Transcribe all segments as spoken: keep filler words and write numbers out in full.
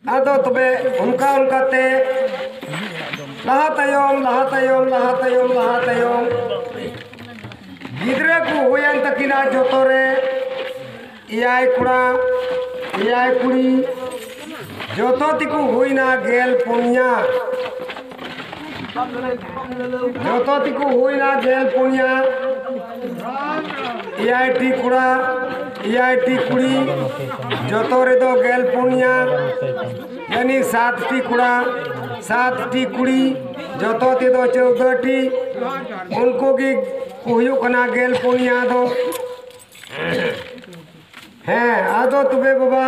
ᱟᱫᱚ ᱛᱚᱵᱮ ᱚᱱᱠᱟ ᱚᱱᱠᱟᱛᱮ ᱞᱟᱦᱟ ᱛᱟᱭᱚᱢ, ᱞᱟᱦᱟ ᱛᱟᱭᱚᱢ, ᱞᱟᱦᱟ ᱛᱟᱭᱚᱢ, ᱞᱟᱦᱟ ᱛᱟᱭᱚᱢ ᱜᱤᱫᱽᱨᱟᱹ ᱠᱚ ᱦᱩᱭᱮᱱ ᱛᱟᱹᱠᱤᱱᱟ ᱡᱚᱛᱚ ᱨᱮ ᱮᱭᱟᱭ ᱠᱚᱲᱟ, ᱮᱭᱟᱭ ᱠᱩᱲᱤ, ᱡᱚᱛᱚ ᱛᱮᱠᱚ ᱦᱩᱭᱱᱟ ᱜᱮᱞ ᱯᱩᱱᱭᱟ᱾ ᱡᱚᱛᱚ ᱛᱮᱠᱚ ᱦᱩᱭᱱᱟ ᱜᱮᱞ ᱯᱩᱱᱭᱟ᱾ ᱮᱭᱟᱭ ᱴᱤ ᱠᱚᱲᱟ, ᱮᱭᱟᱭ ᱴᱤ ᱠᱩᱲᱤ, ᱡᱚᱛᱚ ᱨᱮᱫᱚ ᱜᱮᱞ ᱯᱩᱱᱭᱟ᱾ ᱭᱟᱱᱤ ᱥᱟᱛ ᱴᱤ ᱠᱚᱲᱟ, ᱥᱟᱛ ᱴᱤ ᱠᱩᱲᱤ, ᱡᱚᱛᱚ ᱛᱮᱫᱚ ᱪᱳᱣᱫᱚ ᱴᱤ᱾ ᱩᱱᱠᱩ ᱜᱮ ᱠᱚ ᱦᱩᱭᱩᱜ ᱠᱟᱱᱟ ᱜᱮᱞ ᱯᱩᱱᱭᱟ ᱫᱚ᱾ ᱦᱮᱸ, ᱟᱫᱚ ᱛᱚᱵᱮ ᱵᱟᱵᱟ,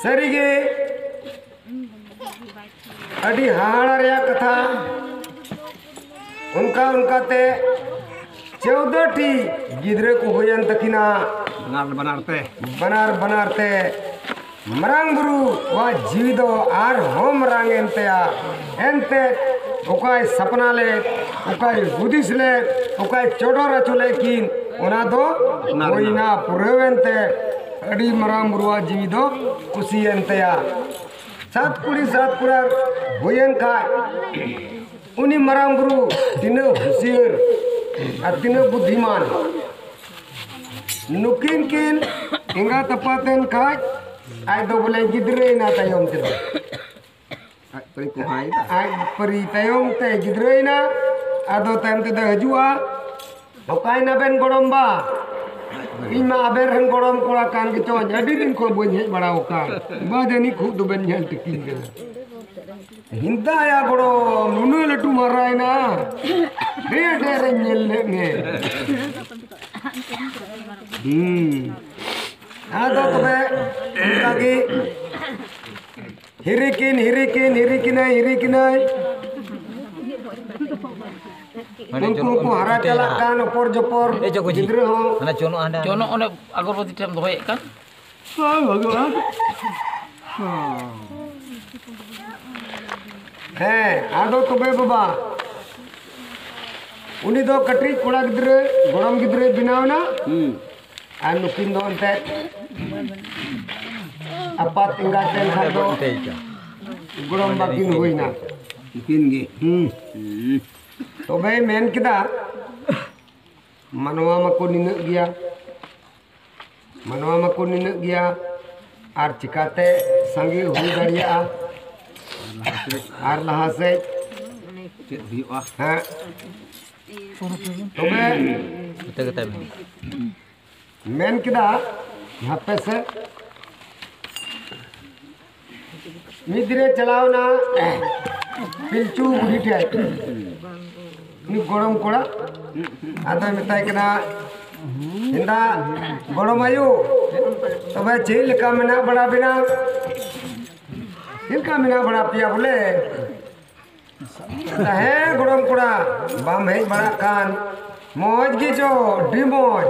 ᱥᱟᱹᱨᱤᱜᱮ ᱟᱹᱰᱤ ᱦᱟᱦᱟᱲᱟ ᱨᱮᱭᱟᱜ ᱠᱟᱛᱷᱟ᱾ ᱚᱱᱠᱟ ᱚᱱᱠᱟᱛᱮ ᱪᱳᱣᱫᱚ ᱴᱤ ᱜᱤᱫᱽᱨᱟᱹ ᱠᱚ ᱦᱩᱭᱮᱱ ᱛᱟᱹᱠᱤᱱᱟ᱾ ᱵᱟᱱᱟᱨ ᱵᱟᱱᱟᱨ ᱛᱮ᱾ ᱵᱟᱱᱟᱨ ᱵᱟᱱᱟᱨ ᱛᱮ᱾ ᱢᱟᱨᱟᱝ ᱵᱩᱨᱩᱣᱟᱜ ᱡᱤᱣᱤ ᱫᱚ ᱟᱨᱦᱚᱸ ᱢᱟᱨᱟᱝ ᱮᱱ ᱛᱟᱭᱟ᱾ ᱮᱱᱛᱮ ᱚᱠᱟᱭ ᱥᱟᱯᱱᱟ ᱞᱮᱫ, ᱚᱠᱟᱭ ᱦᱩᱫᱤᱥ ᱞᱮᱫ, ᱚᱠᱟᱭ ᱪᱚᱰᱚᱨ ᱦᱚᱪᱚ ᱞᱮᱫ ᱠᱤᱱ, ᱚᱱᱟ ᱫᱚ ᱚᱱᱟ ᱨᱮᱱᱟᱜ᱾ ᱦᱩᱭᱱᱟ, ᱯᱩᱨᱟᱹᱣ ᱮᱱᱛᱮ ᱟᱹᱰᱤ ᱢᱟᱨᱟᱝ ᱵᱩᱨᱩᱣᱟᱜ ᱡᱤᱣᱤ ᱫᱚ ᱠᱩᱥᱤᱭᱮᱱ ᱛᱟᱭᱟ᱾ ᱥᱟᱛ ᱠᱩᱲᱤ ᱥᱟᱛ ᱠᱚᱲᱟ ᱦᱩᱭᱮᱱ ᱠᱷᱟᱡ, ᱩᱱᱤ ᱢᱟᱨᱟᱝ ᱵᱩᱨᱩ ᱛᱤᱱᱟᱹᱜ ᱦᱩᱥᱤᱭᱟᱹᱨ ᱟᱨ ᱛᱤᱱᱟᱹᱜ ᱵᱩᱫᱽᱫᱷᱤᱢᱟᱱ᱾ ᱱᱩᱠᱤᱱ ᱠᱤᱱ ᱮᱸᱜᱟᱛ ᱟᱯᱟᱛ ᱮᱱ ᱠᱷᱟᱡ, ᱟᱡ ᱫᱚ ᱵᱚᱞᱮ ᱜᱤᱫᱽᱨᱟᱹᱭᱮᱱᱟ ᱛᱟᱭᱚᱢ ᱛᱮᱫᱚ᱾ ᱟᱡ ᱯᱟᱹᱨᱤ ᱠᱚᱦᱟᱭ᱾ ᱟᱡ ᱯᱟᱹᱨᱤ ᱛᱟᱭᱚᱢ ᱛᱮ ᱜᱤᱫᱽᱨᱟᱹᱭᱮᱱᱟ᱾ ᱟᱫᱚ ᱛᱟᱭᱚᱢ ᱛᱮᱫᱚ ᱦᱤᱡᱩᱜᱼᱟ, ᱚᱠᱟᱭᱮᱱᱟ ᱵᱮᱱ ᱜᱚᱲᱚᱢ ᱵᱟ? ᱤᱧ ᱢᱟ ᱟᱵᱮᱱ ᱨᱮᱱ ᱜᱚᱲᱚᱢ ᱠᱚᱲᱟ ᱠᱟᱱ ᱜᱮᱪᱚᱧ, ᱟᱹᱰᱤ ᱫᱤᱱ ᱠᱷᱚᱱ ᱵᱟᱹᱧ ᱦᱮᱡ ᱵᱟᱲᱟ ᱟᱠᱟᱱ᱾ ᱵᱟ ᱡᱟᱹᱱᱤᱡ ᱠᱷᱩᱜ ᱫᱚᱵᱮᱱ ᱧᱮᱞ ᱴᱷᱤᱠᱤᱧ ᱠᱟᱱᱟ᱾ ᱦᱤᱱᱫᱟᱭᱟ ᱜᱚᱲᱚᱢ, ᱱᱩᱱᱟᱹᱜ ᱞᱟᱹᱴᱩ ᱢᱟᱨᱟᱭᱮᱱᱟ, ᱰᱷᱮᱨ ᱰᱷᱮᱨ ᱤᱧ ᱧᱮᱞ ᱞᱮᱫ ᱢᱮ᱾ ᱦᱩᱸ᱾ ᱟᱫᱚ ᱛᱚᱵᱮ ᱚᱱᱠᱟ ᱜᱮ ᱦᱤᱨᱤ ᱠᱤᱱ, ᱦᱤᱨᱤ ᱠᱤᱱ, ᱦᱤᱨᱤ ᱠᱤᱱᱟᱹᱭ, ᱦᱤᱨᱤ ᱠᱤᱱᱟᱹᱭ᱾ ᱩᱱᱠᱩ ᱦᱚᱸᱠᱚ ᱦᱟᱨᱟ ᱪᱟᱞᱟᱜ ᱠᱟᱱ ᱚᱯᱚᱨ ᱡᱚᱯᱚᱨ ᱜᱤᱫᱽᱨᱟᱹ ᱦᱚᱸ᱾ ᱦᱟᱱᱟ ᱪᱚᱱᱚᱜ ᱦᱟᱸᱰᱮ᱾ ᱪᱚᱱᱚᱜ ᱚᱸᱰᱮ ᱟᱜᱚᱨᱵᱟᱹᱛᱤ ᱴᱷᱮᱱ ᱮᱢ ᱫᱚᱦᱚᱭᱮᱫ ᱠᱟᱱ᱾ ᱦᱮᱸ, ᱟᱫᱚ ᱛᱚᱵᱮ ᱵᱟᱵᱟ, ᱩᱱᱤ ᱫᱚ ᱠᱟᱹᱴᱤᱡ ᱠᱚᱲᱟ ᱜᱤᱫᱽᱨᱟᱹ, ᱜᱚᱲᱚᱢ ᱜᱤᱫᱽᱨᱟᱹᱭ ᱵᱮᱱᱟᱣ ᱮᱱᱟ᱾ ᱦᱩᱸ᱾ ᱟᱨ ᱱᱩᱠᱤᱱ ᱫᱚ ᱮᱱᱛᱮᱫ ᱟᱯᱟᱛ ᱮᱸᱜᱟᱛ ᱞᱮᱱᱠᱷᱟᱱ ᱫᱚ ᱜᱚᱲᱚᱢ ᱵᱟᱹᱠᱤᱱ ᱦᱩᱭᱱᱟ᱾ ᱩᱱᱠᱤᱱ ᱜᱮ᱾ ᱦᱩᱸ᱾ ᱛᱚᱵᱮᱭ ᱢᱮᱱ ᱠᱮᱫᱟ, ᱢᱟᱱᱣᱟ ᱢᱟᱠᱚ ᱱᱤᱱᱟᱹᱜ ᱜᱮᱭᱟ, ᱢᱟᱱᱣᱟ ᱢᱟᱠᱚ ᱱᱤᱱᱟᱹᱜ ᱜᱮᱭᱟ, ᱟᱨ ᱪᱤᱠᱟᱛᱮ ᱥᱟᱸᱜᱮ ᱦᱩᱭ ᱫᱟᱲᱮᱭᱟᱜᱼᱟ? ᱟᱨ ᱞᱟᱦᱟ ᱥᱮᱫ᱾ ᱪᱮᱫ ᱦᱩᱭᱩᱜᱼᱟ? ᱦᱮᱸ᱾ ᱛᱚᱵᱮ ᱢᱮᱱ ᱠᱮᱫᱟ, ᱦᱟᱯᱮ ᱥᱮ, ᱢᱤᱫ ᱫᱤᱱᱮ ᱪᱟᱞᱟᱣᱱᱟ ᱯᱤᱞᱪᱩ ᱵᱩᱰᱷᱤ ᱴᱷᱮᱡ, ᱩᱱᱤ ᱜᱚᱲᱚᱢ ᱠᱚᱲᱟ᱾ ᱟᱫᱚᱭ ᱢᱮᱛᱟᱭ ᱠᱟᱱᱟ, ᱦᱮᱸᱫᱟ ᱜᱚᱲᱚᱢ ᱟᱭᱳ, ᱛᱚᱵᱮ ᱪᱮᱫ ᱞᱮᱠᱟ ᱢᱮᱱᱟᱜ ᱵᱟᱲᱟ ᱵᱮᱱᱟ? ᱪᱮᱫ ᱞᱮᱠᱟ ᱢᱮᱱᱟᱜ ᱵᱟᱲᱟ ᱯᱮᱭᱟ ᱵᱚᱞᱮ? ᱦᱮᱸ ᱜᱚᱲᱚᱢ ᱠᱚᱲᱟ, ᱵᱟᱢ ᱦᱮᱡ ᱵᱟᱲᱟᱜ ᱠᱟᱱ᱾ ᱢᱚᱡᱽ ᱜᱮ ᱪᱚ, ᱟᱹᱰᱤ ᱢᱚᱡᱽ,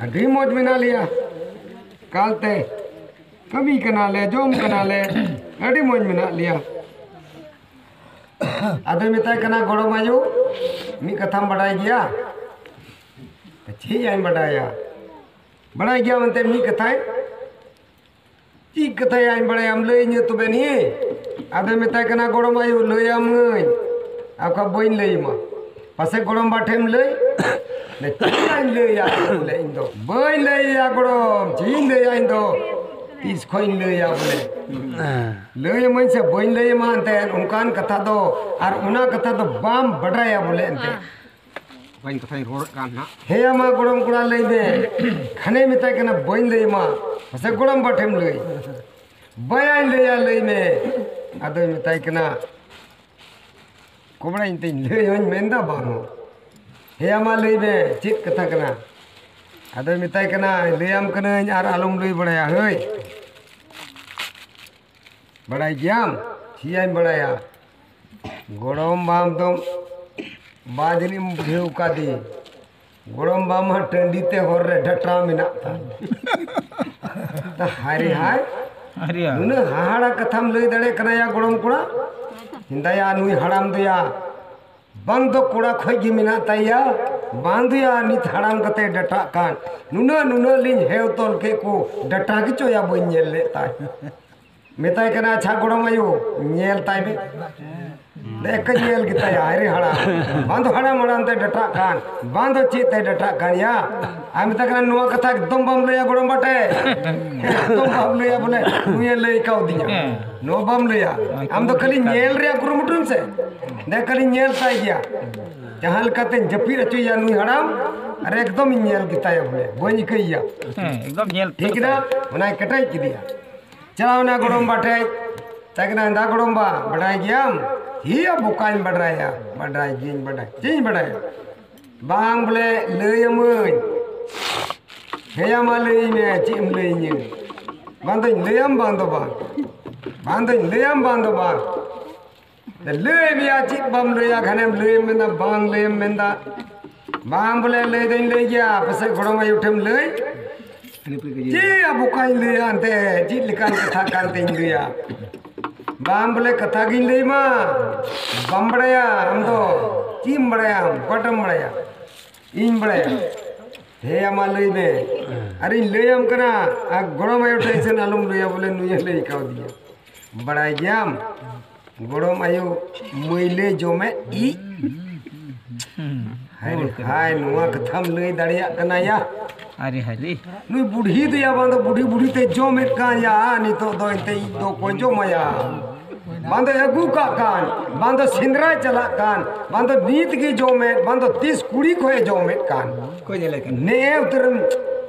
ᱟᱹᱰᱤ ᱢᱚᱡᱽ ᱢᱮᱱᱟᱜ ᱞᱮᱭᱟ᱾ ᱮᱠᱟᱞᱛᱮ ᱠᱟᱹᱢᱤ ᱠᱟᱱᱟᱞᱮ, ᱡᱚᱢ ᱠᱟᱱᱟᱞᱮ, ᱟᱹᱰᱤ ᱢᱚᱡᱽ ᱢᱮᱱᱟᱜ ᱞᱮᱭᱟ᱾ ᱟᱫᱚᱭ ᱢᱮᱛᱟᱭ ᱠᱟᱱᱟ, ᱜᱚᱲᱚᱢ ᱟᱭᱳ, ᱢᱤᱫ ᱠᱟᱛᱷᱟᱢ ᱵᱟᱰᱟᱭ ᱜᱮᱭᱟ? ᱪᱮᱫ ᱟᱧ ᱵᱟᱰᱟᱭᱟ? ᱵᱟᱰᱟᱭ ᱜᱮᱭᱟ ᱢᱮᱱᱛᱮ ᱢᱤᱫ ᱠᱟᱛᱷᱟᱭ ᱪᱮᱫ ᱠᱟᱛᱷᱟᱭᱟᱧ ᱵᱟᱲᱟᱭᱟᱢ, ᱞᱟᱹᱭᱟᱹᱧᱟᱹ ᱛᱚᱵᱮ ᱱᱤᱭᱟᱹ? ᱟᱫᱚᱭ ᱢᱮᱛᱟᱭ ᱠᱟᱱᱟ, ᱜᱚᱲᱚᱢ ᱟᱭᱳ, ᱞᱟᱹᱭᱟᱢᱟᱹᱧ᱾ ᱟᱨ ᱵᱟᱠᱷᱟᱡ ᱵᱟᱹᱧ ᱞᱟᱹᱭ ᱟᱢᱟ᱾ ᱯᱟᱥᱮ ᱜᱚᱲᱚᱢ ᱵᱟ ᱴᱷᱮᱱ ᱞᱟᱹᱭ? ᱪᱮᱫ ᱤᱧ ᱞᱟᱹᱭᱟ ᱵᱚᱞᱮ ᱤᱧ ᱫᱚ? ᱵᱟᱹᱧ ᱞᱟᱹᱭᱟ ᱜᱚᱲᱚᱢ, ᱪᱮᱫ ᱤᱧ ᱞᱟᱹᱭᱟ ᱤᱧ ᱫᱚ? ᱛᱤᱥ ᱠᱷᱚᱡ ᱤᱧ ᱞᱟᱹᱭᱟ ᱵᱚᱞᱮ? ᱞᱟᱹᱭ ᱟᱹᱢᱟᱹᱧ ᱥᱮ ᱵᱟᱹᱧ ᱞᱟᱹᱭ ᱟᱢᱟ ᱮᱱᱛᱮ, ᱚᱱᱠᱟᱱ ᱠᱟᱛᱷᱟ ᱫᱚ, ᱟᱨ ᱚᱱᱟ ᱠᱟᱛᱷᱟ ᱫᱚ ᱵᱟᱢ ᱵᱟᱰᱟᱭᱟ ᱵᱚᱞᱮ ᱮᱱᱛᱮ᱾ ᱚᱠᱟᱧ ᱠᱟᱛᱷᱟᱧ ᱨᱚᱲᱮᱫ ᱠᱟᱱ ᱦᱟᱸᱜ᱾ ᱦᱮᱸ ᱢᱟ ᱜᱚᱲᱚᱢ ᱠᱚᱲᱟ ᱞᱟᱹᱭ ᱢᱮ᱾ ᱠᱷᱟᱱᱮ ᱢᱮᱛᱟᱭ ᱠᱟᱱᱟ, ᱵᱟᱹᱧ ᱞᱟᱹᱭ ᱟᱢᱟ᱾ ᱯᱟᱥᱮ ᱜᱚᱲᱚᱢ ᱵᱟ ᱴᱷᱮᱱ ᱞᱟᱹᱭ? ᱵᱟᱭᱟᱧ ᱞᱟᱹᱭᱟ, ᱞᱟᱹᱭ ᱢᱮ᱾ ᱟᱫᱚᱭ ᱢᱮᱛᱟᱭ ᱠᱟᱱᱟ, ᱠᱚᱵᱲᱟ ᱤᱧ ᱛᱮᱧ ᱞᱟᱹᱭ ᱦᱚᱸᱧ ᱢᱮᱱᱫᱟ ᱵᱟᱝ ᱦᱚᱸ᱾ ᱦᱮᱸ ᱢᱟ ᱞᱟᱹᱭ ᱢᱮ, ᱪᱮᱫ ᱠᱟᱛᱷᱟ ᱠᱟᱱᱟ? ᱟᱫᱚᱭ ᱢᱮᱛᱟᱭ ᱠᱟᱱᱟ, ᱞᱟᱹᱭᱟᱢ ᱠᱟᱹᱱᱟᱹᱧ ᱟᱨ ᱟᱞᱚᱢ ᱞᱟᱹᱭ ᱵᱟᱲᱟᱭᱟ ᱦᱳᱭ᱾ ᱵᱟᱲᱟᱭ ᱜᱮᱭᱟᱢ? ᱪᱮᱫ ᱟᱧ ᱵᱟᱲᱟᱭᱟ? ᱜᱚᱲᱚᱢ ᱵᱟᱢ ᱫᱚ ᱵᱟᱫ ᱨᱤᱧ ᱵᱩᱡᱷᱟᱹᱣ ᱠᱟᱫᱮ᱾ ᱜᱚᱲᱚᱢ ᱵᱟᱢ ᱦᱟᱸᱜ ᱴᱟᱺᱰᱤ ᱛᱮ ᱦᱚᱨ ᱨᱮ ᱰᱷᱟᱴᱨᱟᱣ ᱢᱮᱱᱟᱜ ᱛᱟᱭ᱾ ᱫᱟ ᱦᱟᱭ ᱨᱮ ᱦᱟᱭ᱾ ᱦᱟᱭ ᱨᱮ ᱦᱟᱭ᱾ ᱱᱩᱱᱟᱹᱜ ᱦᱟᱦᱟᱲᱟ ᱠᱟᱛᱷᱟᱢ ᱞᱟᱹᱭ ᱫᱟᱲᱮᱭᱟᱜ ᱠᱟᱱᱟ ᱭᱟ ᱜᱚᱲᱚᱢ ᱠᱚᱲᱟ? ᱦᱮᱸᱫᱟᱭᱟ ᱱᱩᱭ ᱦᱟᱲᱟᱢ ᱫᱚᱭᱟ᱾ ᱵᱟᱝ ᱫᱚ ᱠᱚᱲᱟ ᱠᱷᱚᱡ ᱜᱮ ᱢᱮᱱᱟᱜ ᱛᱟᱭᱟ, ᱵᱟᱝ ᱫᱚᱭᱟ ᱱᱤᱛ ᱦᱟᱲᱟᱢ ᱠᱟᱛᱮ ᱰᱟᱴᱟᱜ ᱠᱟᱱ᱾ ᱱᱩᱱᱟᱹᱜ ᱱᱩᱱᱟᱹᱜ ᱞᱤᱧ ᱦᱮᱣ ᱛᱚᱞ ᱠᱮᱫ ᱠᱚ, ᱰᱟᱴᱟ ᱜᱮᱪᱚᱭᱟ ᱵᱟᱹᱧ ᱧᱮᱞ ᱞᱮᱫ ᱛᱟᱭ᱾ ᱢᱮᱛᱟᱭ ᱠᱟᱱᱟ, "ᱟᱪᱪᱷᱟ ᱜᱚᱲᱚᱢ ᱟᱭᱳ, ᱧᱮᱞ ᱛᱟᱭ ᱢᱮ᱾" ᱫᱮᱠᱷ ᱧᱮᱞ ᱜᱮᱛᱟᱭᱟ, ᱟᱭᱨᱮ ᱦᱟᱲᱟᱢ᱾ ᱵᱟᱝ ᱫᱚ ᱦᱟᱲᱟᱢ ᱦᱟᱲᱟᱢ ᱛᱮ ᱰᱟᱴᱟᱜ ᱠᱟᱱ, ᱵᱟᱝ ᱫᱚ ᱪᱮᱫ ᱛᱮ ᱰᱟᱴᱟᱜ ᱠᱟᱱ ᱭᱟ᱾ ᱟᱨ ᱢᱮᱛᱟᱭ ᱠᱟᱱᱟ, "ᱱᱚᱣᱟ ᱠᱟᱛᱷᱟ ᱮᱠᱫᱚᱢ ᱵᱟᱢ ᱞᱟᱹᱭᱟ ᱜᱚᱲᱚᱢ ᱵᱟᱴᱮ, ᱮᱠᱫᱚᱢ ᱵᱟᱢ ᱞᱟᱹᱭᱟ ᱵᱚᱞᱮ ᱱᱩᱭᱮ ᱞᱟᱹᱭ ᱠᱟᱣᱫᱤᱧᱟ᱾ ᱦᱮᱸ᱾ ᱱᱚᱣᱟ ᱵᱟᱢ ᱞᱟᱹᱭᱟ, ᱟᱢ ᱫᱚ ᱠᱷᱟᱹᱞᱤ ᱧᱮᱞ ᱨᱮᱭᱟᱜ ᱠᱩᱨᱩᱢᱩᱴᱩᱭ ᱢᱮ ᱥᱮ, ᱫᱮ ᱠᱷᱟᱹᱞᱤ ᱧᱮᱞ ᱛᱟᱭ ᱜᱮᱭᱟ, ᱡᱟᱦᱟᱸ ᱞᱮᱠᱟᱛᱮᱧ ᱡᱟᱹᱯᱤᱫ ᱦᱚᱪᱚᱭᱟ ᱱᱩᱭ ᱦᱟᱲᱟᱢ, ᱟᱨ ᱮᱠᱫᱚᱢ ᱤᱧ ᱧᱮᱞ ᱜᱮᱛᱟᱭᱟ ᱵᱚᱞᱮ, ᱵᱟᱹᱧ ᱤᱠᱟᱹᱭᱮᱭᱟ᱾" ᱦᱮᱸ, ᱮᱠᱫᱚᱢ ᱧᱮᱞ ᱴᱷᱤᱠ ᱠᱮᱫᱟ? ᱚᱱᱟᱭ ᱠᱮᱴᱮᱡ ᱠᱮᱫᱮᱭᱟ᱾ ᱪᱟᱞᱟᱣ ᱮᱱᱟ ᱜᱚᱲᱚᱢ ᱵᱟ ᱴᱷᱮᱡ, ᱢᱮᱛᱟᱭ ᱠᱟᱱᱟ, "ᱫᱟ ᱜᱚᱲᱚᱢ ᱵᱟ, ᱵᱟᱰᱟᱭ ᱜᱮᱭᱟᱢ?" "ᱦᱤᱭᱟ ᱵᱚᱠᱟᱧ ᱵᱟᱰᱟᱭᱟ, ᱵᱟᱰᱟᱭ ᱜᱤᱭᱟᱹᱧ, ᱵᱟᱰᱟᱭ ᱪᱮᱫ ᱤᱧ ᱵᱟᱰᱟᱭᱟ?" "ᱵᱟᱝ ᱵᱚᱞᱮ ᱞᱟᱹᱭ ᱟᱹᱢᱟᱹᱧ, ᱦᱮᱸᱭᱟ ᱢᱟ ᱞᱟᱹᱭ ᱢᱮ, ᱪᱮᱫ ᱮᱢ ᱞᱟᱹᱭ ᱟᱹᱧᱟᱹ?" "ᱵᱟᱝ ᱫᱚᱧ ᱞᱟᱹᱭᱟᱢ, ᱵᱟᱝ ᱫᱚ ᱵᱟᱝ, ᱵᱟᱝ ᱫᱚᱧ ᱞᱟᱹᱭᱟᱢ, ᱵᱟᱝ ᱫᱚ ᱵᱟᱝ᱾" ᱞᱟᱹᱭ ᱢᱮᱭᱟ, ᱪᱮᱫ ᱵᱟᱢ ᱞᱟᱹᱭᱟ, ᱜᱷᱟᱱᱮᱢ ᱞᱟᱹᱭᱮᱢ ᱢᱮᱱᱫᱟ, ᱵᱟᱝ ᱞᱟᱹᱭᱮᱢ ᱢᱮᱱᱫᱟ᱾ ᱵᱟᱝ ᱵᱚᱞᱮ, ᱞᱟᱹᱭ ᱫᱚᱧ ᱞᱟᱹᱭ ᱜᱮᱭᱟ, ᱯᱟᱥᱮᱡ ᱜᱚᱲᱚᱢ ᱟᱭᱳ ᱴᱷᱮᱱ ᱞᱟᱹᱭ᱾ ᱪᱮᱫ ᱭᱟ ᱵᱚᱠᱟᱧ ᱞᱟᱹᱭᱟ ᱮᱱᱛᱮ, ᱪᱮᱫ ᱞᱮᱠᱟᱱ ᱠᱟᱛᱷᱟ ᱠᱟᱱ ᱛᱤᱧ ᱞᱟᱹᱭᱟ? ᱵᱟᱝ ᱵᱚᱞᱮ, ᱠᱟᱛᱷᱟ ᱜᱤᱧ ᱞᱟᱹᱭ ᱢᱟ᱾ ᱵᱟᱢ ᱵᱟᱲᱟᱭᱟ ᱟᱢ ᱫᱚ, ᱪᱮᱫ ᱮᱢ ᱵᱟᱲᱟᱭᱟ, ᱚᱠᱟᱴᱟᱜ ᱮᱢ ᱵᱟᱲᱟᱭᱟ? ᱤᱧ ᱵᱟᱲᱟᱭᱟ᱾ ᱦᱮᱸ, ᱢᱟ ᱞᱟᱹᱭ ᱢᱮ᱾ ᱟᱨᱤᱧ ᱞᱟᱹᱭᱟᱢ ᱠᱟᱱᱟ, ᱟᱨ ᱜᱚᱲᱚᱢ ᱟᱭᱳ ᱴᱷᱮᱱ ᱥᱮᱱ ᱟᱞᱚᱢ ᱞᱟᱹᱭᱟ ᱵᱚᱞᱮ ᱱᱩᱭᱮ ᱞᱟᱹᱭ ᱠᱟᱣᱫᱤᱧᱟ᱾ ᱵᱟᱲᱟᱭ ᱜᱮᱭᱟᱢ, ᱜᱚᱲᱚᱢ ᱟᱭᱳ ᱢᱟᱹᱭᱞᱟᱹ ᱡᱚᱢᱮ ᱤᱡ᱾ ᱦᱟᱭ ᱨᱮ ᱦᱟᱭ, ᱱᱚᱣᱟ ᱠᱟᱛᱷᱟᱢ ᱞᱟᱹᱭ ᱫᱟᱲᱮᱭᱟᱜ ᱠᱟᱱᱟ ᱭᱟ? ᱟᱨᱮ ᱦᱟᱭ ᱨᱮ᱾ ᱱᱩᱭ ᱵᱩᱰᱷᱤ ᱫᱚᱭᱟ ᱵᱟᱝ ᱫᱚ ᱵᱩᱰᱷᱤ ᱵᱩᱰᱷᱤ ᱛᱮ ᱡᱚᱢᱮᱫ ᱠᱟᱱ ᱭᱟ, ᱱᱤᱛᱚᱜ ᱫᱚ ᱮᱱᱛᱮ ᱤᱡ ᱫᱚ ᱚᱠᱚᱭ ᱡᱚᱢᱟᱭᱟ? ᱵᱟᱝ ᱫᱚ ᱟᱹᱜᱩ ᱠᱟᱜ ᱠᱟᱱ, ᱵᱟᱝ ᱫᱚ ᱥᱮᱸᱫᱽᱨᱟᱭ ᱪᱟᱞᱟᱜ ᱠᱟᱱ, ᱵᱟᱝ ᱫᱚ ᱱᱤᱛ ᱜᱮ ᱡᱚᱢᱮᱫ, ᱵᱟᱝ ᱫᱚ ᱛᱤᱥ ᱠᱩᱲᱤ ᱠᱷᱚᱡ ᱮ ᱡᱚᱢᱮᱫ ᱠᱟᱱ᱾ ᱚᱠᱚᱭ ᱧᱮᱞᱮ ᱠᱟᱱᱟ? ᱱᱮᱜᱼᱮ ᱩᱛᱟᱹᱨᱮᱢ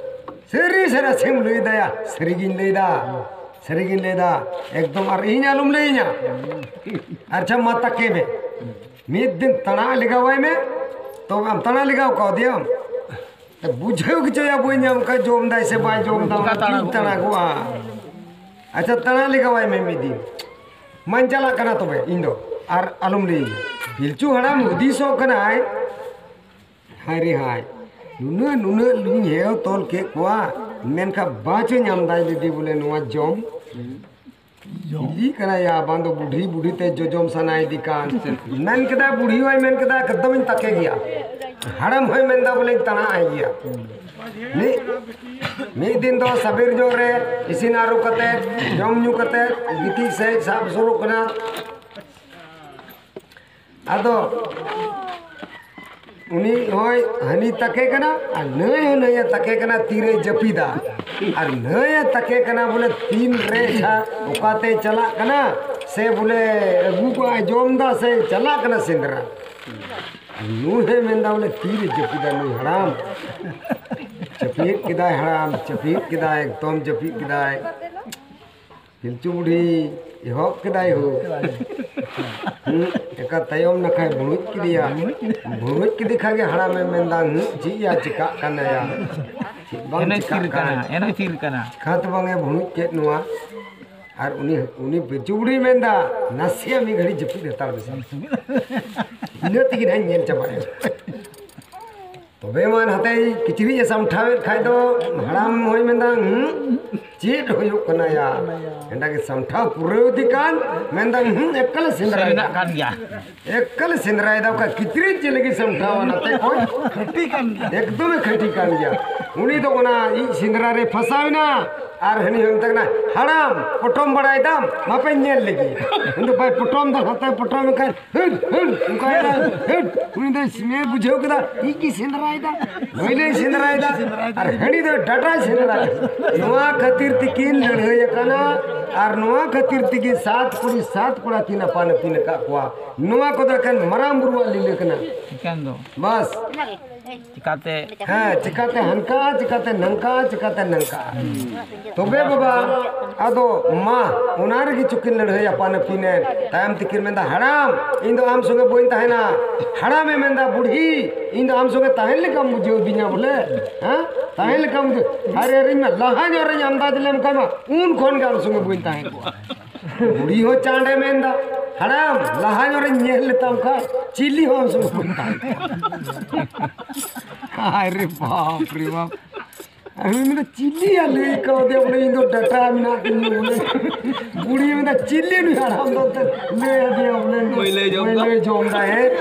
ᱥᱟᱹᱨᱤ ᱥᱟᱹᱨᱤ ᱥᱮᱢ ᱞᱟᱹᱭ ᱫᱟᱭᱟ, ᱥᱟᱹᱨᱤ ᱜᱤᱧ ᱞᱟᱹᱭ ᱫᱟ, ᱥᱟᱹᱨᱤ ᱜᱤᱧ ᱞᱟᱹᱭ ᱫᱟ, ᱮᱠᱫᱚᱢ ᱟᱨ ᱤᱧ ᱟᱞᱚᱢ ᱞᱟᱹᱭᱟᱹᱧᱟ᱾ ᱟᱪᱪᱷᱟ ᱢᱟ ᱛᱟᱠᱮ ᱢᱮ, ᱢᱤᱫ ᱫᱤᱱ ᱛᱟᱲᱟ ᱞᱮᱜᱟᱣᱟᱭ ᱢᱮ, ᱛᱚᱵᱮ ᱟᱢ ᱛᱟᱲᱟ ᱞᱮᱜᱟᱣ ᱠᱟᱣᱫᱮᱭᱟᱢ? ᱵᱩᱡᱷᱟᱹᱣ ᱦᱚᱪᱚᱭᱟ ᱵᱟᱹᱧ ᱧᱟᱢ ᱠᱷᱟᱡ ᱡᱚᱢ ᱫᱟᱭ ᱥᱮ ᱵᱟᱭ ᱡᱚᱢ ᱫᱟ, ᱚᱱᱟ ᱪᱮᱫ ᱛᱟᱲᱟᱜᱚᱜᱼᱟ? ᱟᱪᱪᱷᱟ, ᱛᱟᱲᱟ ᱞᱮᱜᱟᱣᱟᱭ ᱢᱮ ᱢᱤᱫ ᱫᱤᱱ᱾ ᱢᱟᱧ ᱪᱟᱞᱟᱜ ᱠᱟᱱᱟ ᱛᱚᱵᱮ ᱤᱧ ᱫᱚ, ᱟᱨ ᱟᱞᱚᱢ ᱞᱟᱹᱭᱟᱹᱧᱟ᱾ ᱯᱤᱞᱪᱩ ᱦᱟᱲᱟᱢ ᱦᱩᱫᱤᱥᱚᱜ ᱠᱟᱱᱟᱭ, ᱦᱟᱭ ᱨᱮ ᱦᱟᱭ, ᱱᱩᱱᱟᱹᱜ ᱱᱩᱱᱟᱹᱜ ᱞᱤᱧ ᱦᱮᱣ ᱛᱚᱞ ᱠᱮᱫ ᱠᱚᱣᱟ, ᱢᱮᱱᱠᱷᱟᱱ ᱵᱟᱪᱚ ᱧᱟᱢ ᱫᱟᱭ ᱞᱟᱹᱜᱤᱫ ᱵᱚᱞᱮ ᱱᱚᱣᱟ ᱡᱚᱢ᱾ ᱤᱫᱤ ᱠᱟᱱᱟ ᱭᱟ, ᱵᱟᱝ ᱫᱚ ᱵᱩᱰᱷᱤ ᱵᱩᱰᱷᱤ ᱛᱮ ᱡᱚᱡᱚᱢ ᱥᱟᱱᱟ ᱤᱫᱤ ᱠᱟᱱ᱾ ᱢᱮᱱ ᱠᱮᱫᱟ, ᱵᱩᱰᱷᱤ ᱦᱚᱸᱭ ᱢᱮᱱ ᱠᱮᱫᱟ, ᱮᱠᱫᱚᱢᱤᱧ ᱛᱟᱠᱮ ᱜᱮᱭᱟ᱾ ᱦᱟᱲᱟᱢ ᱦᱚᱸᱭ ᱢᱮᱱᱫᱟ, ᱵᱚᱞᱮᱧ ᱛᱟᱱᱟ ᱟᱭ ᱜᱮᱭᱟ᱾ ᱢᱤᱫ, ᱢᱤᱫ ᱫᱤᱱ ᱫᱚ ᱥᱟᱵᱮᱨ ᱧᱚᱜ ᱨᱮ ᱤᱥᱤᱱ ᱟᱹᱨᱩ ᱠᱟᱛᱮ, ᱡᱚᱢ ᱧᱩ ᱠᱟᱛᱮ, ᱜᱤᱛᱤᱡ ᱥᱮᱫ ᱥᱟᱵ ᱥᱩᱨᱩᱜ ᱠᱟᱱᱟ᱾ ᱟᱫᱚ ᱩᱱᱤ ᱦᱚᱸᱭ ᱦᱟᱹᱱᱤ ᱛᱟᱠᱮ ᱠᱟᱱᱟ ᱟᱨ ᱱᱟᱹᱭ ᱦᱚᱸ ᱱᱟᱹᱭᱮ ᱛᱟᱠᱮ ᱠᱟᱱᱟ, ᱛᱤᱨᱮ ᱡᱟᱹᱯᱤᱫᱟ᱾ ᱟᱨ ᱱᱟᱹᱭᱮ ᱛᱟᱠᱮ ᱠᱟᱱᱟ ᱵᱚᱞᱮ, ᱛᱤᱱ ᱨᱮ ᱡᱷᱟ ᱚᱠᱟᱛᱮ ᱪᱟᱞᱟᱜ ᱠᱟᱱᱟ, ᱥᱮ ᱵᱚᱞᱮ ᱟᱹᱜᱩ ᱠᱚᱜᱼᱟ, ᱡᱚᱢ ᱫᱟ, ᱥᱮ ᱪᱟᱞᱟᱜ ᱠᱟᱱᱟ ᱥᱮᱸᱫᱽᱨᱟ᱾ ᱱᱩᱭ ᱦᱚᱸᱭ ᱢᱮᱱᱫᱟ ᱵᱚᱞᱮ, ᱛᱤᱨᱮ ᱡᱟᱹᱯᱤᱫᱟ ᱱᱩᱭ ᱦᱟᱲᱟᱢ? ᱡᱟᱹᱯᱤᱫ ᱠᱮᱫᱟᱭ ᱦᱟᱲᱟᱢ, ᱡᱟᱹᱯᱤᱫ ᱠᱮᱫᱟᱭ, ᱮᱠᱫᱚᱢ ᱡᱟᱹᱯᱤᱫ ᱠᱮᱫᱟᱭ᱾ ᱯᱤᱞᱪᱩ ᱵᱩᱰᱷᱤ ᱮᱦᱚᱵ ᱠᱮᱫᱟᱭ ᱦᱳ᱾ ᱦᱩᱸ, ᱮᱠᱟ ᱛᱟᱭᱚᱢ ᱱᱟᱠᱷᱟᱭ ᱵᱷᱩᱲᱩᱡ ᱠᱮᱫᱮᱭᱟ᱾ ᱵᱷᱩᱲᱩᱡ ᱠᱮᱫᱮ ᱠᱷᱟᱱ ᱜᱮ ᱦᱟᱲᱟᱢᱮ ᱢᱮᱱᱫᱟ, "ᱦᱩᱸ, ᱪᱮᱫ ᱭᱟ ᱪᱤᱠᱟᱜ ᱠᱟᱱᱟ ᱭᱟ? ᱪᱮᱫ ᱵᱟᱝ ᱮᱱᱮᱡ ᱪᱤᱠᱟᱜ ᱛᱷᱤᱨ ᱠᱟᱱ?" ᱠᱟᱱᱟ, ᱮᱱᱮᱡ ᱛᱷᱤᱨ ᱠᱟᱱᱟ᱾ ᱪᱤᱠᱟᱹᱛᱮ ᱵᱟᱝ ᱮ ᱵᱷᱩᱲᱩᱡ ᱠᱮᱫ ᱱᱚᱣᱟ? ᱟᱨ ᱩᱱᱤ, ᱩᱱᱤ ᱯᱤᱞᱪᱩ ᱵᱩᱰᱷᱤᱭ ᱢᱮᱱᱫᱟ, "ᱱᱟᱥᱮᱭᱟᱜ ᱢᱤᱫ ᱜᱷᱟᱹᱲᱤᱡ ᱡᱟᱹᱯᱤᱫ ᱦᱟᱛᱟᱲ ᱢᱮᱥᱮ᱾ ᱤᱱᱟᱹ ᱛᱮᱜᱮ ᱱᱟᱦᱟᱜ ᱤᱧ ᱧᱮᱞ ᱪᱟᱵᱟᱭᱟ᱾" ᱛᱚᱵᱮ ᱢᱟ ᱱᱟᱛᱮ ᱠᱤᱪᱨᱤᱡ ᱮ ᱥᱟᱢᱴᱷᱟᱣᱮᱫ ᱠᱷᱟᱡ ᱫᱚ ᱦᱟᱲᱟᱢ ᱦᱚᱸᱭ ᱢᱮᱱᱫᱟ, "ᱦᱩᱸ, ᱪᱮᱫ ᱦᱩᱭᱩᱜ ᱠᱟᱱᱟ ᱭᱟ?" ᱮᱸᱰᱮ ᱜᱮ ᱥᱟᱢᱴᱷᱟᱣ ᱯᱩᱨᱟᱹᱣ ᱤᱫᱤ ᱠᱟᱱ, ᱢᱮᱱᱫᱟ, "ᱦᱩᱸ, ᱮᱠᱟᱞᱮ ᱥᱮᱸᱫᱽᱨᱟᱭᱮᱫᱟ᱾ ᱥᱟᱹᱨᱤᱱᱟᱜ ᱠᱟᱱ ᱜᱮᱭᱟ᱾ ᱮᱠᱟᱞᱮ ᱥᱮᱸᱫᱽᱨᱟᱭᱮᱫᱟ, ᱚᱠᱟ ᱠᱤᱪᱨᱤᱡ ᱪᱮᱫ ᱞᱟᱹᱜᱤᱫ ᱥᱟᱢᱴᱷᱟᱣᱟ ᱱᱟᱛᱮ ᱠᱷᱚᱱ?" ᱠᱷᱟᱹᱴᱤ ᱠᱟᱱ ᱜᱮᱭᱟ᱾ ᱮᱠᱫᱚᱢᱮ ᱠᱷᱟᱹᱴᱤ ᱠᱟᱱ ᱜᱮᱭᱟ᱾ ᱩᱱᱤ ᱫᱚ ᱚᱱᱟ ᱤᱡ ᱥᱮᱸᱫᱽᱨᱟ ᱨᱮ ᱯᱷᱟᱸᱥᱟᱣ ᱮᱱᱟ, ᱟᱨ ᱦᱟᱹᱱᱤ ᱦᱚᱸᱭ ᱢᱮᱛᱟᱭ ᱠᱟᱱᱟ, "ᱦᱟᱲᱟᱢ, ᱯᱚᱴᱚᱢ ᱵᱟᱲᱟᱭ ᱫᱟᱢ? ᱢᱟᱯᱮ ᱧᱮᱞ ᱞᱮᱜᱮ᱾" ᱩᱱᱤ ᱫᱚ ᱵᱟᱭ ᱯᱚᱴᱚᱢ ᱫᱟ, ᱱᱟᱛᱮ ᱯᱚᱴᱚᱢ ᱮᱱ ᱠᱷᱟᱱ ᱦᱟᱹᱴ, ᱦᱟᱹᱴ, ᱚᱱᱠᱟᱭᱮᱫᱟᱭ, ᱦᱟᱹᱴ᱾ ᱩᱱᱤ ᱫᱚᱭ ᱥᱤᱢᱮ ᱵᱩᱡᱷᱟᱹᱣ ᱠᱮᱫᱟ, ᱤᱧ ᱜᱮ ᱥᱮᱸᱫᱽᱨᱟᱭᱮᱫᱟ, ᱱᱩᱭ ᱞᱟᱹᱭ ᱥᱮᱸᱫᱽᱨᱟᱭᱮᱫᱟ᱾ ᱟᱨ ᱦᱟᱹᱱᱤ ᱫᱚ ᱰᱟᱴᱟᱭ ᱥᱮᱸᱫᱽᱨᱟᱭᱮᱫᱟ᱾ ᱱᱚᱣᱟ ᱠᱷᱟᱹᱛᱤᱨ ᱛᱮᱠᱤᱱ ᱞᱟᱹᱲᱦᱟᱹᱭ ᱟᱠᱟᱱᱟ, ᱟᱨ ᱱᱚᱣᱟ ᱠᱷᱟᱹᱛᱤᱨ ᱛᱮᱜᱮ ᱥᱟᱛ ᱠᱩᱲᱤ ᱥᱟᱛ ᱠᱚᱲᱟ ᱠᱤᱱ ᱟᱯᱟᱱ ᱟᱹᱯᱤᱱ ᱟᱠᱟᱫ ᱠᱚᱣᱟ᱾ ᱱᱚᱣᱟ ᱠᱚᱫᱚ ᱮᱠᱮᱱ ᱢᱟᱨᱟᱝ ᱵᱩᱨᱩᱣᱟᱜ ᱞᱤᱞᱟᱹ ᱠᱟᱱᱟ᱾ ᱮᱠᱮᱱ ᱫᱚ᱾ ᱵᱟᱥ᱾ ᱪᱤᱠᱟᱛᱮ? ᱦᱮᱸ, ᱪᱤᱠᱟᱛᱮ ᱦᱟᱱᱠᱟ, ᱪᱤᱠᱟᱛᱮ ᱱᱟᱝᱠᱟ, ᱪᱤᱠᱟᱛᱮ ᱱᱟᱝᱠᱟ᱾ ᱛᱚᱵᱮ ᱵᱟᱵᱟ, ᱟᱫᱚ ᱢᱟ, ᱚᱱᱟ ᱨᱮᱜᱮ ᱪᱩᱠᱤᱱ ᱞᱟᱹᱲᱦᱟᱹᱭ ᱟᱯᱟᱱ ᱟᱹᱯᱤᱱ ᱮᱱ᱾ ᱛᱟᱭᱚᱢ ᱛᱮᱠᱤᱱ ᱢᱮᱱᱫᱟ, "ᱦᱟᱲᱟᱢ, ᱤᱧ ᱫᱚ ᱟᱢ ᱥᱚᱸᱜᱮ ᱵᱟᱹᱧ ᱛᱟᱦᱮᱱᱟ᱾" ᱦᱟᱲᱟᱢᱮ ᱢᱮᱱᱫᱟ, "ᱵᱩᱰᱷᱤ, ᱤᱧ ᱫᱚ ᱟᱢ ᱥᱚᱸᱜᱮ ᱛᱟᱦᱮᱱ ᱞᱮᱠᱟᱢ ᱵᱩᱡᱷᱟᱹᱣ ᱫᱤᱧᱟ ᱵᱚᱞᱮ, ᱦᱮᱸ? ᱛᱟᱦᱮᱱ ᱞᱮᱠᱟᱢ ᱵᱩᱡᱷᱟᱹᱣ?" ᱟᱨᱮ, ᱟᱨ ᱤᱧ ᱢᱟ ᱞᱟᱦᱟ ᱧᱚᱜ ᱨᱮᱧ ᱟᱢᱫᱟᱡᱽ ᱞᱮᱢ ᱠᱷᱟᱱ ᱢᱟ, ᱩᱱ ᱠᱷᱚᱱ ᱜᱮ ᱟᱢ ᱥᱚᱸᱜᱮ ᱵᱟᱹᱧ ᱛᱟᱦᱮᱸ ᱠᱚᱜᱼᱟ᱾ ᱵᱩᱲᱦᱤ ᱦᱚᱸ ᱪᱟᱸᱰᱮ ᱢᱮᱱᱫᱟ, "ᱦᱟᱲᱟᱢ, ᱞᱟᱦᱟ ᱧᱚᱜ ᱨᱮᱧ ᱧᱮᱞ ᱞᱮᱛᱟᱢ ᱠᱷᱟᱱ ᱪᱤᱞᱤ ᱦᱚᱸ ᱥᱩᱨ ᱵᱟᱹᱧ ᱛᱟᱦᱮᱸ ᱠᱚᱜᱼᱟ᱾" ᱦᱟᱭ ᱨᱮ ᱵᱟᱯ ᱨᱮ ᱵᱟᱯ᱾ ᱟᱨ ᱩᱱᱤ ᱢᱮᱱᱫᱟ, "ᱪᱤᱞᱤᱭᱟ?" ᱞᱟᱹᱭ ᱠᱟᱣᱫᱮᱭᱟ ᱵᱚᱞᱮ, "ᱤᱧ ᱫᱚ ᱰᱟᱴᱟ ᱢᱮᱱᱟᱜ ᱛᱤᱧᱟ" ᱵᱚᱞᱮ᱾ ᱵᱩᱲᱦᱤ ᱢᱮᱱᱫᱟ, "ᱪᱤᱞᱤ ᱱᱩᱭ ᱦᱟᱲᱟᱢ ᱫᱚ?" ᱮᱱᱛᱮ ᱞᱟᱹᱭ ᱟᱫᱮᱭᱟ ᱵᱚᱞᱮ, ᱢᱟᱹᱭᱞᱟᱹᱭ ᱡᱚᱢ ᱫᱟ᱾ ᱢᱟᱹᱭᱞᱟᱹᱭ ᱡᱚᱢ ᱫᱟ, ᱦᱮᱸ᱾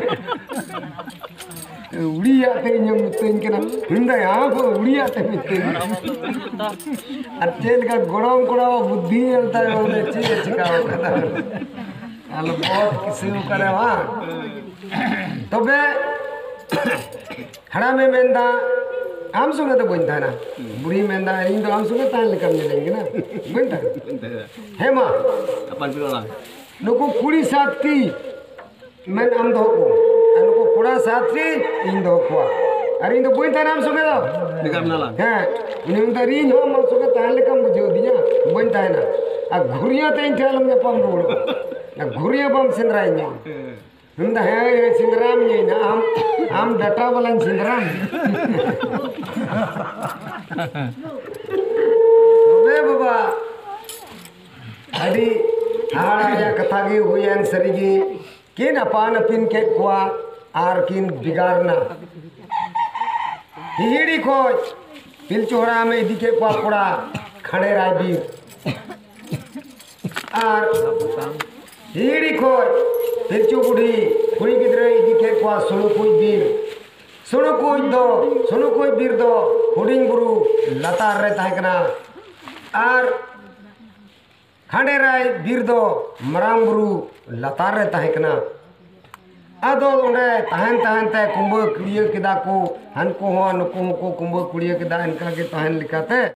ᱩᱲᱤᱭᱟᱜ ᱛᱮ ᱤᱧᱮᱢ ᱢᱤᱛᱟᱹᱧ ᱠᱟᱱᱟ᱾ ᱢᱮᱱᱫᱟ, "ᱦᱮᱸ ᱜᱳ, ᱩᱲᱤᱭᱟᱜ ᱛᱮ ᱢᱤᱛᱟᱹᱧ ᱠᱟᱱᱟ᱾" ᱟᱨ ᱪᱮᱫ ᱞᱮᱠᱟ ᱜᱚᱲᱚᱢ ᱠᱚᱲᱟᱣᱟᱜ ᱵᱩᱫᱽᱫᱷᱤ ᱧᱮᱞ ᱛᱟᱭ ᱵᱚᱞᱮ ᱪᱮᱫ ᱮ ᱪᱤᱠᱟᱹᱣ ᱠᱟᱫᱟ᱾ ᱟᱞᱚ ᱵᱚᱦᱚᱛ ᱠᱤᱥᱟᱹ ᱠᱟᱱᱟ ᱵᱟᱝ? ᱛᱚᱵᱮ ᱦᱟᱲᱟᱢᱮ ᱢᱮᱱᱫᱟ, "ᱟᱢ ᱥᱚᱸᱜᱮ ᱫᱚ ᱵᱟᱹᱧ ᱛᱟᱦᱮᱱᱟ, ᱵᱩᱲᱦᱤ ᱢᱮᱱᱫᱟ, ᱤᱧ ᱫᱚ ᱟᱢ ᱥᱚᱸᱜᱮ ᱛᱟᱦᱮᱱ ᱞᱮᱠᱟᱢ ᱧᱮᱞᱤᱧ ᱠᱟᱱᱟ, ᱵᱟᱹᱧ ᱛᱟᱦᱮᱱᱟ᱾ ᱦᱮᱸ ᱢᱟ, ᱟᱯᱟᱱ ᱟᱯᱤᱱ ᱟᱞᱟᱝ᱾ ᱱᱩᱠᱩ ᱠᱩᱲᱤ ᱥᱟᱛᱴᱤ ᱢᱮᱱ ᱟᱢ ᱫᱚᱦᱚ ᱠᱚ, ᱟᱨ ᱱᱩᱠᱩ ᱠᱚᱲᱟ ᱥᱟᱛᱴᱤ ᱤᱧ ᱫᱚᱦᱚ ᱠᱚᱣᱟ, ᱟᱨ ᱤᱧ ᱫᱚ ᱵᱟᱹᱧ ᱛᱟᱦᱮᱱᱟ ᱟᱢ ᱥᱚᱸᱜᱮ ᱫᱚ᱾" ᱵᱷᱮᱜᱟᱨ ᱢᱮᱱᱟᱞᱟᱝ᱾ ᱦᱮᱸ, ᱩᱱᱤ ᱢᱮᱱᱫᱟ, "ᱤᱧ ᱦᱚᱸ ᱟᱢ ᱥᱚᱸᱜᱮ ᱛᱟᱦᱮᱱ ᱞᱮᱠᱟᱢ ᱵᱩᱡᱷᱟᱹᱣ ᱫᱤᱧᱟ, ᱵᱟᱹᱧ ᱛᱟᱦᱮᱱᱟ, ᱟᱨ ᱜᱷᱩᱨᱤᱭᱟᱹ ᱛᱮ ᱤᱧ ᱴᱷᱮᱱ ᱟᱞᱚᱢ ᱧᱟᱯᱟᱢ ᱨᱩᱣᱟᱹᱲᱚᱜᱼᱟ, ᱟᱨ ᱜᱷᱩᱨᱤᱭᱟᱹ ᱵᱟᱢ ᱥᱮᱸᱫᱽᱨᱟᱭᱤᱧᱟ᱾" ᱦᱮᱸ᱾ ᱢᱮᱱᱫᱟ, "ᱦᱮᱸ, ᱦᱮᱸ, ᱥᱮᱸᱫᱽᱨᱟᱢ ᱧᱮᱞ ᱱᱟ, ᱟᱢ, ᱟᱢ ᱰᱟᱴᱟ ᱵᱟᱞᱟᱧ ᱥᱮᱸᱫᱽᱨᱟᱢ ᱧᱮᱞ ᱱᱟ᱾" ᱛᱚᱵᱮ ᱵᱟᱵᱟ, ᱟᱹᱰᱤ ᱦᱟᱦᱟᱲᱟ ᱨᱮᱭᱟᱜ ᱠᱟᱛᱷᱟ ᱜᱮ ᱦᱩᱭᱮᱱ ᱥᱟᱹᱨᱤᱜᱮ᱾ ᱠᱤᱱ ᱟᱯᱟᱱ ᱟᱹᱯᱤᱱ ᱠᱮᱫ ᱠᱚᱣᱟ ᱟᱨ ᱠᱤᱱ ᱵᱷᱮᱜᱟᱨ ᱮᱱᱟ᱾ ᱦᱤᱦᱤᱲᱤ ᱠᱷᱚᱡ ᱯᱤᱞᱪᱩ ᱦᱟᱲᱟᱢᱮ ᱤᱫᱤ ᱠᱮᱫ ᱠᱚᱣᱟ ᱠᱚᱲᱟ ᱠᱷᱟᱸᱰᱮ ᱨᱟᱭ ᱵᱤᱨ᱾ ᱟᱨ ᱦᱤᱦᱤᱲᱤ ᱠᱷᱚᱡ ᱯᱤᱞᱪᱩ ᱵᱩᱰᱷᱤ ᱠᱩᱲᱤ ᱜᱤᱫᱽᱨᱟᱹᱭ ᱤᱫᱤ ᱠᱮᱫ ᱠᱚᱣᱟ ᱥᱩᱲᱩᱠᱩᱡ ᱵᱤᱨ᱾ ᱥᱩᱲᱩᱠᱩᱡ ᱫᱚ, ᱥᱩᱲᱩᱠᱩᱡ ᱵᱤᱨ ᱫᱚ ᱦᱩᱰᱤᱧ ᱵᱩᱨᱩ ᱞᱟᱛᱟᱨ ᱨᱮ ᱛᱟᱦᱮᱸ ᱠᱟᱱᱟ᱾ ᱟᱨ ᱠᱷᱟᱸᱰᱮᱨᱟᱭ ᱵᱤᱨ ᱫᱚ ᱢᱟᱨᱟᱝ ᱵᱩᱨᱩ ᱞᱟᱛᱟᱨ ᱨᱮ ᱛᱟᱦᱮᱸ ᱠᱟᱱᱟ᱾ ᱟᱫᱚ ᱚᱸᱰᱮ ᱛᱟᱦᱮᱱ ᱛᱟᱦᱮᱱ ᱛᱮ ᱠᱩᱢᱵᱟᱹ ᱠᱩᱲᱤᱭᱟᱹ ᱠᱮᱫᱟ ᱠᱚ, ᱦᱟᱱᱠᱩ ᱦᱚᱸ ᱱᱩᱠᱩ ᱦᱚᱸᱠᱚ ᱠᱩᱢᱵᱟᱹ ᱠᱩᱲᱤᱭᱟᱹ ᱠᱮᱫᱟ᱾ ᱮᱱᱠᱟ ᱜᱮ ᱛᱟᱦᱮᱱ ᱞᱮᱠᱟᱛᱮ